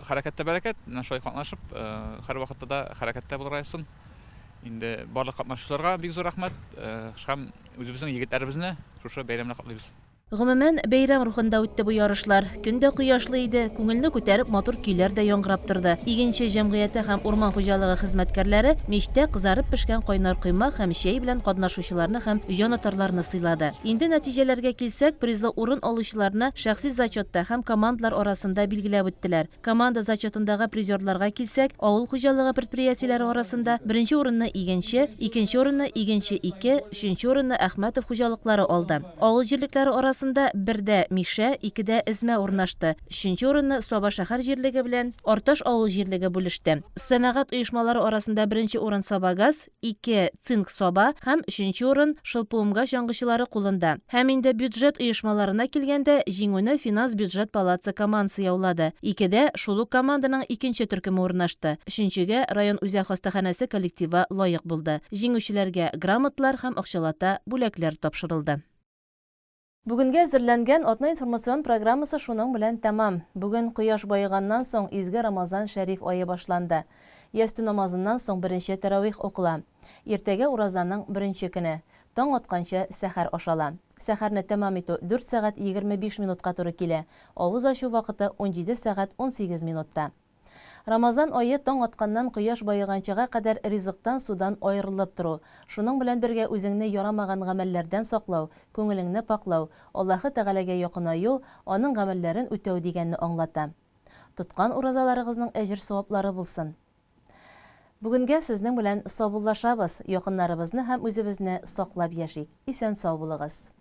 Хәрәкәттә бәрәкәт. Менә шулай катнашып, һәрвакытта да хәрәкәттә булырга язсын. Инде барлык катнашучыларга бик зур рәхмәт һәм үзебезнең егетләребезне шушы бәйрәм белән котлыйбыз. Гомумән, бәйрәм рухында үтте бу ярышлар. Көн дә кояшлы иде, күңелне күтәреп матур көйләр дә яңгырап торды. Игенче җәмгыяте һәм урман хуҗалыгы хезмәткәрләре мичтә кызарып пешкән кайнар коймак һәм чәй белән катнашучыларны һәм җанатарларны сыйлады. Инде нәтиҗәләргә килсәк, призлы урын алучыларны шәхси зачетта һәм командалар арасында билгеләп үттеләр. Команда зачетындагы призерларга килсәк, авыл хуҗалыгы предприятиеләре арасында беренче урынны Игенче, икенче урынны Игенче-2, өченче урынны Әхмәтов хуҗалыклары алды. Авыл җирлекләре арасында бердә, Мишә, икедә Эзмә урнашты. Өченче урынны Саба шәһәр җирлеге белән Арташ авыл җирлеге бүлеште. Сәнәгать оешмалары арасында беренче урын Сабагаз, ике Цинк Саба һәм өченче урын Шылпуымга чаңгычылары кулында. Һәм инде бюджет оешмаларына килгәндә, җиңүне Финанс-бюджет палатасы командасы яулады. Икедә шул ук команданың икенче төркеме урнашты. Өченчегә район үзәк хастаханәсе коллективы лаек булды. Җиңүчеләргә грамоталар һәм акчалата бүләкләр тапшырылды. Бүгенгә әзерләнгән атна информацион программасы шуның белән тәмам. Бүген кояш баеганнан соң изге Рамазан шәриф ае башланды. Ястү намазыннан соң беренче тәравих укыла. Иртәгә уразаның беренче көне. Таң атканчы сәхәр ашала. Сәхәрне тәмам итү дүрт сәгать 25 минутка туры килә, авыз ачу вакыты 17 сәгать 18 минутта. Рамазан ае таң атканнан кояш баеганчыга кадәр ризыктан-судан аерылып тору, шуның белән бергә үзеңне ярамаган гамәлләрдән саклау, күңелеңне пакьлау, Аллаһы Тәгаләгә якынаю, Аның гамәлләрен үтәү дигәнне аңлата. Тоткан уразаларыгызның әҗер-саваплары булсын. Бүгенгә сезнең белән саубуллашабыз, якыннарыбызны һәм үзебезне саклап яшик. Исән-сау булыгыз.